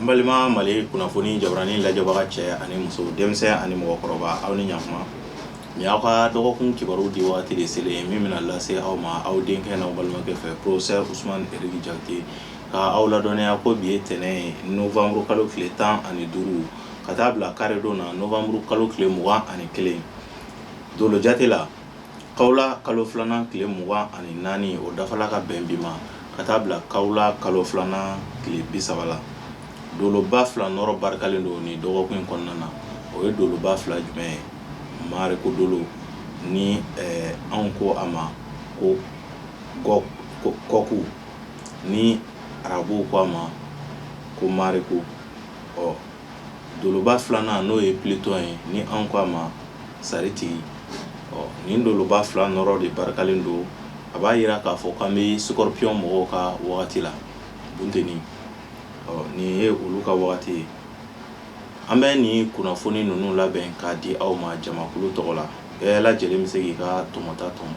An balima Mali kunnafoni jabarani lajɛbaga cɛ ani muso, denmisɛn ani mɔgɔkɔrɔba, aw ni ɲakuma. Nin y'aw ka dɔgɔkun kibaru di waati de selen ye min bɛna lase aw ma aw denkɛ n'aw balimakɛ fɛ, professeur Usumani Eriki Jakite, ka aw ladɔnniya ko bi ye tɛnɛn ye, novembre kalo tile 15, ka taa bila karidon na, novembre kalo tile 21. Dolo jate la, kawula kalo filanan tile 24, o dafala ka bɛn bi ma, ka taa bila kawula kalo filanan tile 30 la. Doloba fila nɔrɔ barikalen don nin dɔgɔkun in kɔnɔna na. O ye doloba fila jumɛn ye? Mariko dolo ni anw ko a ma ko kɔku, ni arabuw ko a ma ko mariko. Ɔ doloba filanan, n'o ye Pluton ye, ni anw ko a ma saritigi. Ɔ nin doloba fila nɔrɔ de barikalen don. A b'a yira k'a fɔ k'an bɛ scorpion mɔgɔw ka wagati la, bunteni. Ɔ nin ye olu ka wagati ye. An bɛ nin kunnafoni ninnu labɛn k'a di aw ma jamakulu tɔgɔ la. Bɛɛ lajɛlen bɛ se k'i ka tɔmɔta tɔmɔ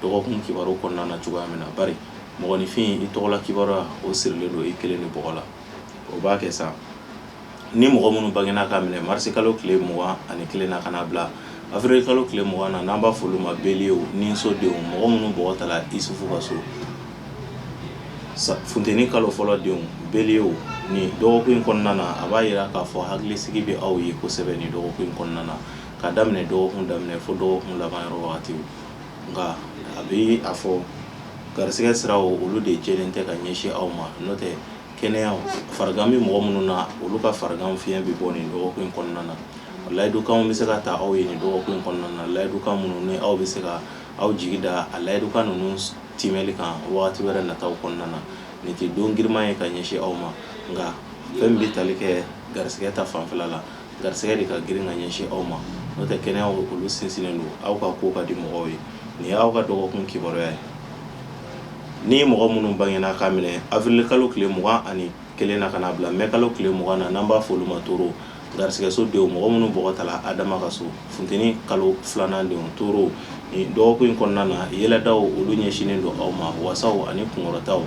dɔgɔkun kibaru kɔnɔna na cogoya min na, bari mɔgɔninfin, i tɔgɔla kibaruya, o sirilen don i kelen de bɔgɔ la. O b'a kɛ sa, ni mɔgɔ minnu bangena k'a minɛ marisi kalo tile 21 na ka n'a bila avril kalo tile 20 na, n'an b'a fɔ olu ma beliew, ninso denw, mɔgɔ minnu bɔgɔ tala Isufu ka so, funteni kalo fɔlɔ denw, beliew, nin dɔgɔkun in kɔnɔna na, a b'a yira k'a fɔ hakilisigi bɛ aw ye kosɛbɛ nin dɔgɔkun in kɔnɔna na, ka daminɛ dɔgɔkun daminɛ fo dɔgɔkun laban yɔrɔ wagatiw. Nka a bɛ a fɔ garisigɛ siraw, olu de jɛlen tɛ ka ɲɛsin aw ma. N'o tɛ, kɛnɛya, farigan bɛ mɔgɔ minnu na, olu ka farigan fiɲɛ bɛ bɔ nin dɔgɔkun in kɔnɔna na. Layidukanw bɛ se ka ta aw ye nin dɔgɔkun in kɔnɔna na, layidukan minnu ni aw bɛ se ka aw jigi da a layidukan ninnu timɛli kan wagati wɛrɛ nataw kɔnɔna na. Nin tɛ don girinman ye ka ɲɛsin aw ma, nka fɛn min bɛ tali kɛ garisigɛ ta fanfɛla la, garisigɛ de ka girin ka ɲɛsin aw ma. N'o tɛ, kɛnɛyaw, olu sinsinnen don, aw ka ko ka di mɔgɔw ye. Nin y'aw ka dɔgɔkun kibaruya ye. Ni mɔgɔ minnu bangena k'a minɛ avril kalo tile 21 na ka n'a bila mɛ kalo tile 20 na, n'an b'a fɔ olu ma toro, garisigɛso denw, mɔgɔ minnu bɔgɔ tala Adama ka so, funteni kalo filanan denw, toro, nin dɔgɔkun in kɔnɔna na, yɛlɛdaw, olu ɲɛsinnen don aw ma, wasaw ani kunkɔrɔtaw.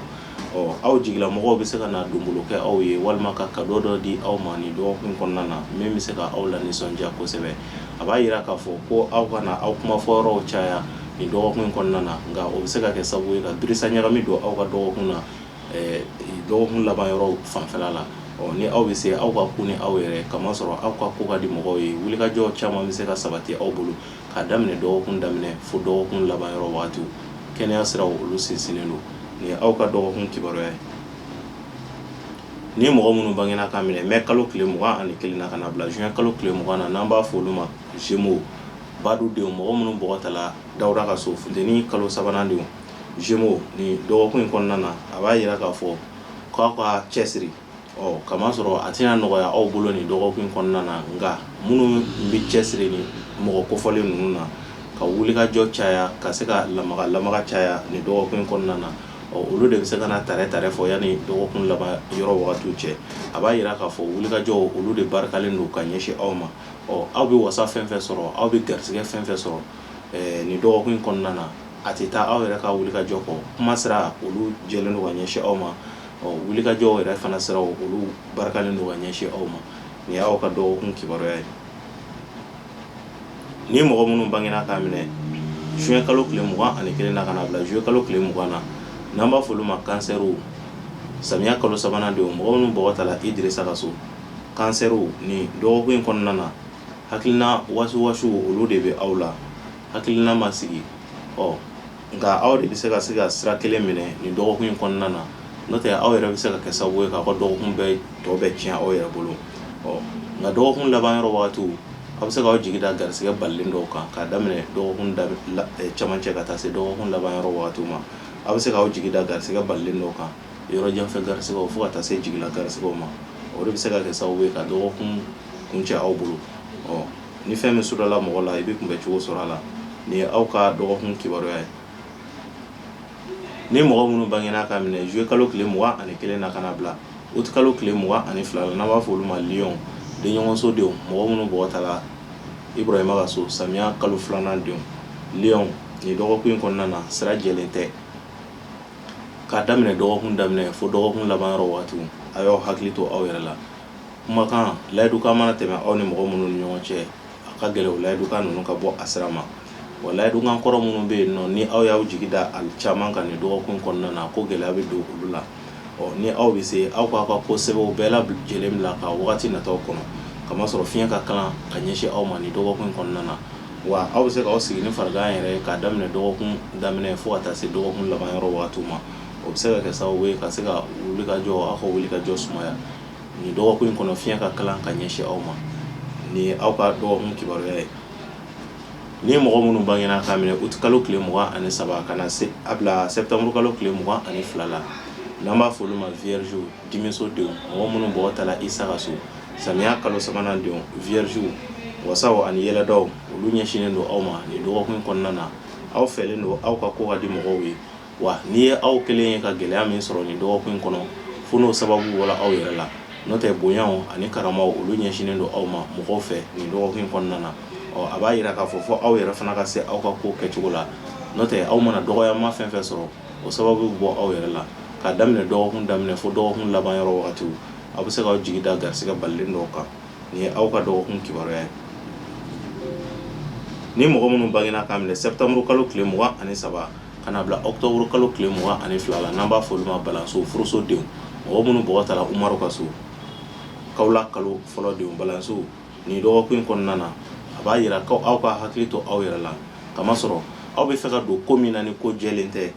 Ɔ aw jigilamɔgɔw bɛ se ka na donbolo kɛ aw ye walima ka cadeau dɔ di aw ma nin dɔgɔkun kɔnɔna na min bɛ se ka aw lanisɔndiya kosɛbɛ. A b'a yira k'a fɔ ko aw kana aw kumafɔyɔrɔw caya nin dɔgɔkun in kɔnɔna na, nka o bɛ se ka kɛ sababu ye ka dirisa ɲagami don aw ka dɔgɔkun na, dɔgɔkun laban yɔrɔw fanfɛla la. Ɔ ni aw bɛ se, aw ka ku ni aw yɛrɛ, kamasɔrɔ aw ka ko ka di mɔgɔw ye. Wulikajɔ caman bɛ se ka sabati aw bolo k'a daminɛ dɔgɔkun daminɛ fo dɔgɔkun laban yɔrɔ wagatiw. Kɛnɛya siraw, olu sinsinnen don. Nin ye aw ka dɔgɔkun kibaruya ye. Ni mɔgɔ minnu bangena k'a minɛ mɛ kalo tile 21 na ka na bila juin kalo tile 20 na, n'an b'a fɔ olu ma Gémeaux, badu denw, mɔgɔ minnu bɔgɔ tala Dawuda ka so, funteni kalo sabanan denw, Gémeaux, nin dɔgɔkun in kɔnɔna na, a b'a yira k'a fɔ k'aw ka cɛsiri. Ɔ kamasɔrɔ a tɛna nɔgɔya aw bolo nin dɔgɔkun in kɔnɔna na, nka minnu bɛ cɛsiri ni mɔgɔ kofɔlen ninnu na, ka wulikajɔ caya, ka se ka lamaga lamaga caya nin dɔgɔkun in kɔnɔna na, ɔ olu de bɛ se ka na tare tare fɔ yanni dɔgɔkun laban yɔrɔ wagatiw cɛ. A b'a yira k'a fɔ wulikajɔ, olu de barikalen don ka ɲɛsin aw ma. Ɔ aw bɛ wasa fɛn fɛn sɔrɔ, aw bɛ garisigɛ fɛn fɛn sɔrɔ nin dɔgɔkun in kɔnɔna na, a tɛ taa aw yɛrɛ ka wulikajɔ kɔ. Kuma sira, olu jɛlen don ka ɲɛsin aw ma. Ɔ wulikajɔw yɛrɛ fana siraw, olu barikalen don ka ɲɛsin aw ma. Nin y'aw ka dɔgɔkun kibaruya ye. Ni mɔgɔ minnu bangena k'a minɛ juin kalo tile 21 na ka na bila juillet kalo tile 20 na, n'an b'a fɔ olu ma kansɛriw, samiya kalo sabanan denw, mɔgɔ minnu bɔgɔ tala Idirisa ka so, kansɛriw, nin dɔgɔkun in kɔnɔna na, hakilina wasuwasu, olu de bɛ aw la, hakilina ma sigi. Ɔ nka aw de bɛ se ka sira kelen minɛ nin dɔgɔkun in kɔnɔna na. N'o tɛ, aw yɛrɛ bɛ se ka kɛ sababu ye k'aw ka dɔgɔkun bɛɛ tɔ bɛɛ tiɲɛ aw yɛrɛ bolo. Ɔ nka dɔgɔkun laban yɔrɔ wagatiw, aw bɛ se k'aw jigi da garisigɛ balilen dɔw kan, k'a daminɛ dɔgɔkun cɛmancɛ ka taa se dɔgɔkun laban yɔrɔ wagatiw ma. Aw bɛ se k'aw jigi da garisigɛ balilen dɔw kan, yɔrɔ janfɛ garisigɛw, fo ka taa se jigila garisigɛw ma. O de bɛ se ka kɛ sababu ye ka dɔgɔkun kuncɛ aw bolo. Ɔ ni fɛn min sudala mɔgɔ la, i bɛ kunbɛ cogo sɔrɔ a la. Nin ye aw ka dɔgɔkun kibaruya ye. Ni mɔgɔ minnu bangena k'a minɛ juillet kalo tile 21 na ka na bila août kalo tile 22 la, n'an b'a fɔ olu ma lion, denɲɔgɔnso denw, mɔgɔ minnu bɔgɔ tala Ibrahima ka so, samiya kalo filanan denw, lion, nin dɔgɔkun in kɔnɔna na, sira jɛlen tɛ. K'a daminɛ dɔgɔkun daminɛ fo dɔgɔkun laban yɔrɔ wagatiw, a y'aw hakili to aw yɛrɛ la. Kumakan layidukan mana tɛmɛ aw ni mɔgɔ minnu ni ɲɔgɔn cɛ, a ka gɛlɛn o layidukan ninnu ka bɔ a sira ma. Wa layidukan kɔrɔ minnu bɛ yen nɔ, ni aw y'aw jigi da a caman kan nin dɔgɔkun kɔnɔna na, ko gɛlɛya bɛ don olu la. Ɔ ni aw bɛ se, aw k'aw ka ko sɛbɛnw bɛɛ lajɛlen bila ka wagati nataw kɔnɔ, kamasɔrɔ fiɲɛ ka kalan ka ɲɛsin aw ma nin dɔgɔkun kɔnɔna na. Wa aw bɛ se k'aw sigi ni farigan yɛrɛ ye k'a daminɛ dɔgɔkun daminɛ fo ka taa se dɔgɔkun laban yɔrɔ wagatiw ma. O bɛ se ka kɛ sababu ye ka se ka wuli ka jɔ, aw ka wuli ka jɔ sumaya nin dɔgɔkun in kɔnɔ. Fiɲɛ ka kalan ka ɲɛsin aw ma. Nin ye aw ka dɔgɔkun kibaruya ye. Ni mɔgɔ minnu bangena k'a minɛ uti kalo tile 23 ka na se a bila sɛptanburu kalo tile 22 la, n'an b'a fɔ olu ma vierge, dimiso denw, mɔgɔ minnu bɔgɔ tala Isa ka so, samiya kalo sabanan denw, vierge, wasaw ani yɛlɛdaw, olu ɲɛsinnen don aw ma nin dɔgɔkun kɔnɔna na. Aw fɛlen don, aw ka ko ka di mɔgɔw ye. Wa n'i ye aw kelen ye ka gɛlɛya min sɔrɔ nin dɔgɔkun in kɔnɔ, fo n'o sababu bɔra aw yɛrɛ la. N'o tɛ, bonyaw ani karamaw, olu ɲɛsinnen don aw ma mɔgɔw fɛ nin dɔgɔkun in kɔnɔna na. Ɔ a b'a jira k'a fɔ fo aw yɛrɛ fana ka se aw ka ko kɛcogo la. N'o tɛ, aw mana dɔgɔyama fɛn fɛn sɔrɔ, o sababu bɛ bɔ aw yɛrɛ la. K'a daminɛ dɔgɔkun daminɛ fo dɔgɔkun laban yɔrɔ wagatiw, aw bɛ se k'aw jigi da garisɛgɛ balilen dɔw kan. Nin ye aw ka dɔgɔkun kibaruya ye. Ni mɔgɔ minnu bangena k'a minɛ sɛptanburu kalo tile 23 ka na bila ɔkutɔburu kalo tile 22 la, n'an b'a fɔ olu ma balanso, furuso denw, mɔgɔ minnu bɔgɔ tala Umaru ka so, kawula kalo fɔlɔ denw, balanso, nin dɔgɔkun in kɔnɔna na, a b'a jira ko aw ka hakili to aw yɛrɛ la, kamasɔrɔ aw bɛ fɛ ka don ko min na, ni ko jɛlen tɛ,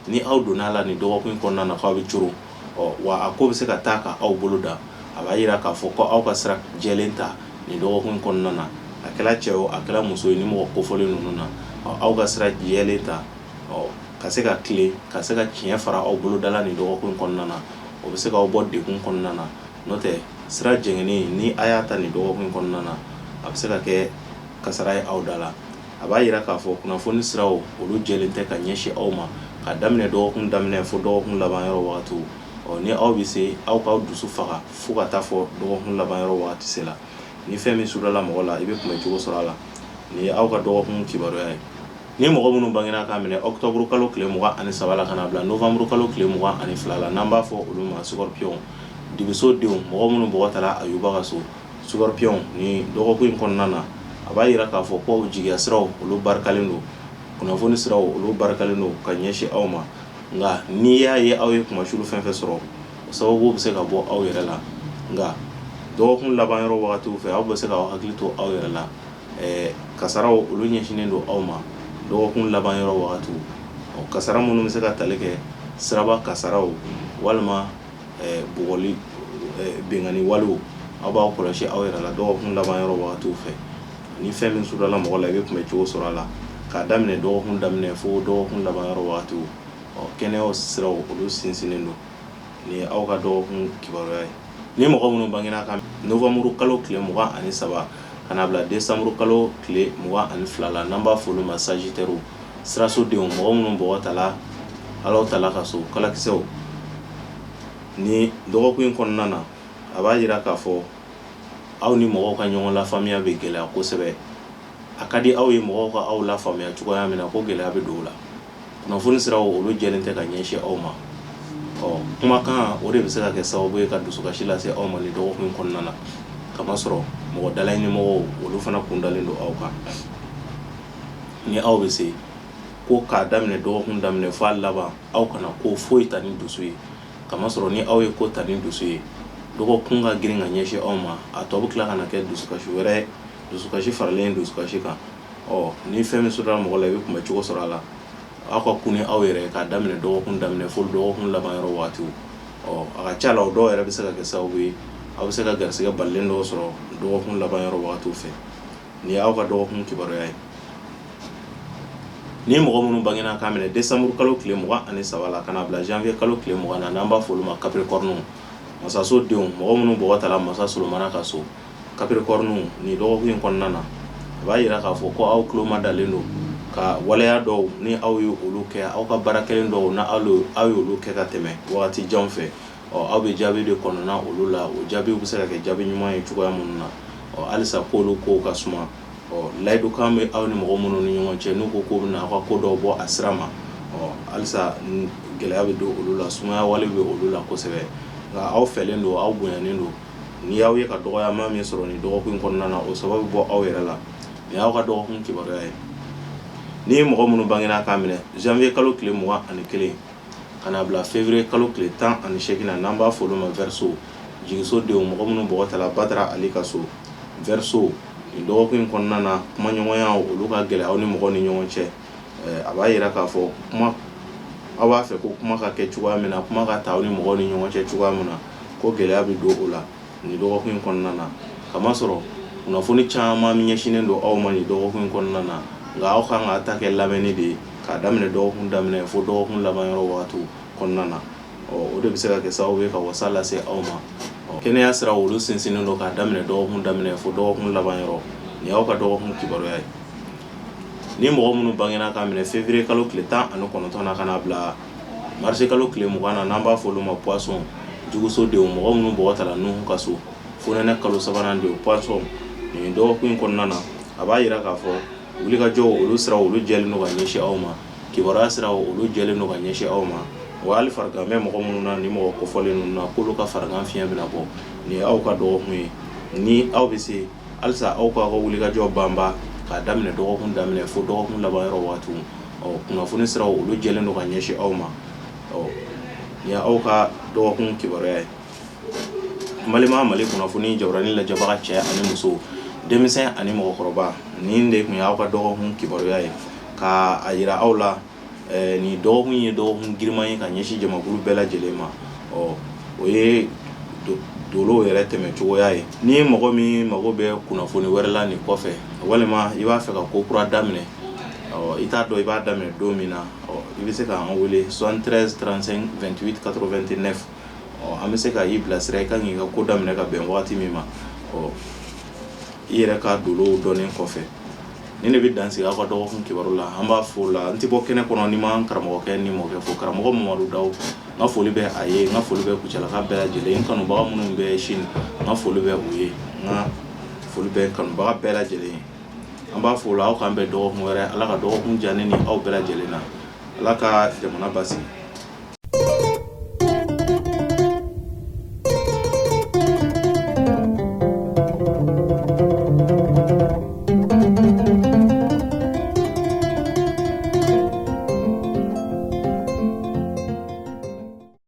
ni aw donna a la nin dɔgɔkun in kɔnɔna na, k'aw bɛ coron. Ɔ wa a ko bɛ se ka taa ka aw bolo da. A b'a jira k'a fɔ ko aw ka sira jɛlen ta nin dɔgɔkun in kɔnɔna na. A kɛra cɛ o, a kɛra muso ye, ni mɔgɔ kofɔlen ninnu na, aw ka sira jɛlen ta, ɔ ka se ka tilen, ka se ka tiɲɛ fara aw boloda la nin dɔgɔkun in kɔnɔna na, o bɛ se k'aw bɔ degun kɔnɔna na. N'o tɛ, sira jɛngɛnen, ni a y'a ta nin dɔgɔkun in kɔnɔna na, a bɛ se ka kɛ kasara ye aw da la. A b'a jira k'a fɔ kunnafoni siraw, olu jɛlen tɛ ka ɲɛsin aw ma ka daminɛ dɔgɔkun daminɛ fo dɔgɔkun laban yɔrɔ wagatiw. Ɔ ni aw bɛ se, aw k'aw dusu faga fo ka taa fɔ dɔgɔkun laban yɔrɔ wagati se la. Ni fɛn min sudala mɔgɔ la, i bɛ kunbɛ cogo sɔrɔ a la. Nin ye aw ka dɔgɔkun kibaruya ye. Ni mɔgɔ minnu bangena k'a minɛ ɔkutɔburu kalo tile 23 la ka na bila novanburu kalo tile 22 la, n'an b'a fɔ olu ma scorpion, dibiso denw, mɔgɔ minnu bɔgɔ tala Ayuba ka so, scorpion, nin dɔgɔkun in kɔnɔna na, a b'a jira k'a fɔ ko jigiya siraw, olu barikalen don, kunnafoni siraw, olu barikalen don ka ɲɛsin aw ma. Nka n'i y'a ye aw ye kunmasuli fɛn fɛn sɔrɔ, o sababu bɛ se ka bɔ aw yɛrɛ la. Nka dɔgɔkun laban yɔrɔ wagatiw fɛ, aw bɛ se k'aw hakili to aw yɛrɛ la. Kasaraw, olu ɲɛsinnen don aw ma dɔgɔkun laban yɔrɔ wagatiw. Ɔ kasara minnu bɛ se ka tali kɛ siraba kasaraw walima bugɔli, binkanni walew, aw b'aw kɔlɔsi aw yɛrɛ la dɔgɔkun laban yɔrɔ wagatiw fɛ. Ni fɛn min sudala mɔgɔ la, i bɛ kunbɛ cogo sɔrɔ a la k'a daminɛ dɔgɔkun daminɛ fo dɔgɔkun laban yɔrɔ wagatiw. Ɔ kɛnɛya siraw, olu sinsinnen don. Nin ye aw ka dɔgɔkun kibaruya ye. Ni mɔgɔ minnu bangena ka novanburu kalo tile 23 ka na bila desanburu kalo tile 22 la, n'an b'a fɔ olu ma sagittaire, siraso denw, mɔgɔ minnu bɔgɔ tala Alahu taala ka so, kalakisɛw, ni dɔgɔkun in kɔnɔna na, a b'a jira k'a fɔ aw ni mɔgɔw ka ɲɔgɔn lafaamuya bɛ gɛlɛya kosɛbɛ. A ka di aw ye mɔgɔw ka aw lafaamuya cogoya min na, ko gɛlɛya bɛ don o la. Kunnafoni siraw, olu jɛlen tɛ ka ɲɛsin aw ma. Ɔ kumakan, o de bɛ se ka kɛ sababu ye ka dusukasi lase aw ma nin dɔgɔkun in kɔnɔna na, kamasɔrɔ mɔgɔ dalaɲini mɔgɔw, olu fana kun dalen don aw kan. Ni aw bɛ se ko k'a daminɛ dɔgɔkun daminɛ fo a laban, aw kana ko foyi ta ni dusu ye, kamasɔrɔ ni aw ye ko ta ni dusu ye, dɔgɔkun ka girin ka ɲɛsin aw ma, a tɔ bɛ tila ka na kɛ dusukasi wɛrɛ, dusukasi faralen dusukasi kan. Ɔ ni fɛn min sɔrɔla mɔgɔ la, i bɛ kunbɛ cogo sɔrɔ a la. Aw ka kun ni aw yɛrɛ k'a daminɛ dɔgɔkun daminɛ fo dɔgɔkun laban yɔrɔ wagatiw. Ɔ a ka ca la, o dɔw yɛrɛ bɛ se ka kɛ sababu ye aw bɛ se ka garisɛgɛ balilen dɔw sɔrɔ dɔgɔkun laban yɔrɔ wagatiw fɛ. Nin ye aw ka dɔgɔkun kibaruya ye. Ni mɔgɔ minnu bangena k'a minɛ desanburu kalo tile 23 la ka na bila janvier kalo tile 20 na, n'an b'a fɔ olu ma capricorne, masaso denw, mɔgɔ minnu bɔgɔ tala masa Solomana ka so, capricorne, nin dɔgɔkun in kɔnɔna na, a b'a jira k'a fɔ ko aw tulo madalen don ka waleya dɔw, ni aw ye olu kɛ, aw ka baara kelen dɔw, na aw ye olu kɛ ka tɛmɛ wagati jan fɛ, ɔ aw bɛ jaabi de kɔnɔna olu la. O jaabiw bɛ se ka kɛ jaabi ɲuman ye cogoya minnu na, ɔ halisa k'olu kow ka suma. Ɔ layidukan bɛ aw ni mɔgɔ minnu ni ɲɔgɔn cɛ, n'u ko k'u bɛna aw ka ko dɔw bɔ a sira ma, ɔ halisa gɛlɛya bɛ don olu la, sumaya wale bɛ olu la kosɛbɛ. Nka aw fɛlen don, aw bonyanen don. N'i y'aw ye ka dɔgɔyama min sɔrɔ nin dɔgɔkun in kɔnɔna na, o sababu bɔ aw yɛrɛ la. Nin y'aw ka dɔgɔkun kibaruya ye. Ni mɔgɔ minnu bangena k'a minɛ janvier kalo tile 21 ka n'a bila février kalo tile 18 na, n'an b'a fɔ olu ma Verseau, jigiso denw, mɔgɔ minnu bɔgɔ tala Badara Ali ka so, Verseau, nin dɔgɔkun in kɔnɔna na, kumaɲɔgɔnya olu ka gɛlɛn aw ni mɔgɔ ni ɲɔgɔn cɛ. A b'a yira k'a fɔ kuma aw b'a fɛ ko kuma ka kɛ cogoya min na, kuma ka ta aw ni mɔgɔ ni ɲɔgɔn cɛ cogoya min na, ko gɛlɛya bɛ don o la nin dɔgɔkun in kɔnɔna na. Kamasɔrɔ kunnafoni caman min ɲɛsinnen don aw ma nin dɔgɔkun in kɔnɔna na, nka aw kan k'a ta kɛ lamɛnni de ye k'a daminɛ dɔgɔkun daminɛ fo dɔgɔkun laban yɔrɔ wagatiw kɔnɔna na. Ɔ, o de bɛ se ka kɛ sababu ye ka wasa lase aw ma. Kɛnɛya sira olu sinsinnen don k'a daminɛ dɔgɔkun daminɛ fo dɔgɔkun laban yɔrɔ. Nin y'aw ka dɔgɔkun kibaruya ye. Ni mɔgɔ minnu bangena k'a minɛ février kalo tile 19 na ka n'a bila mars kalo tile 20 na, n'an b'a fɔ olu ma poisson, juguso denw, mɔgɔ minnu bɔgɔ tala Nuhu ka so, fonɛnɛ kalo sabanan denw, poisson, nin dɔgɔkun in kɔnɔna na, a b'a yira k'a fɔ wulikajɔw olu siraw olu jɛlen don ka ɲɛsin aw ma, kibaruya siraw olu jɛlen don ka ɲɛsin aw ma. Wa hali farigan bɛ mɔgɔ minnu na, ni mɔgɔ kofɔlen ninnu na, k'olu ka farigan fiɲɛ bɛna bɔ. Nin ye aw ka dɔgɔkun ye. Ni aw bɛ se halisa, aw k'aw ka wulikajɔ banba k'a daminɛ dɔgɔkun daminɛ fo dɔgɔkun laban yɔrɔ waatiw. Ɔ, kunnafoni siraw olu jɛlen don ka ɲɛsin aw ma. Ɔ, nin ye aw ka dɔgɔkun kibaruya ye. Malima Mali kunnafoni jabarani lajɛbaga cɛ ani muso, denmisɛn ani mɔgɔkɔrɔba, nin de tun y'aw ka dɔgɔkun kibaruya ye ka a yira aw la. Nin dɔgɔkun ye dɔgɔkun giriman ye ka ɲɛsin jamakulu bɛɛ lajɛlen ma. Ɔ, o ye dolow yɛrɛ tɛmɛ cogoya ye. Ni mɔgɔ min mago bɛ kunnafoni wɛrɛ la nin kɔfɛ, walima i b'a fɛ ka ko kura daminɛ, ɔ, i t'a dɔn i b'a daminɛ don min na, ɔ, i bɛ se k'an wele 73 35 28 89. Ɔ, an bɛ se ka i bilasira i kan k'i ka ko daminɛ ka bɛn waati min ma. Ɔ, i yɛrɛ ka dolow dɔnnen kɔfɛ, nin de bɛ dan sigi aw ka dɔgɔkun kibaru la. An b'a fo la, n tɛ bɔ kɛnɛ kɔnɔ ni ma n karamɔgɔkɛ ni mɔkɛ fo, karamɔgɔ Mamadu Daw, n ka foli bɛ a ye, n ka foli bɛ Kucalaka bɛɛ lajɛlen, n kanubaga minnu bɛ Chine, n ka foli bɛ u ye, n ka foli bɛ kanubaga bɛɛ lajɛlen ye. An b'a fo la, aw k'an bɛn dɔgɔkun wɛrɛ. Ala ka dɔgɔkun diya ne ni aw bɛɛ lajɛlen na. Ala ka jamana basigi.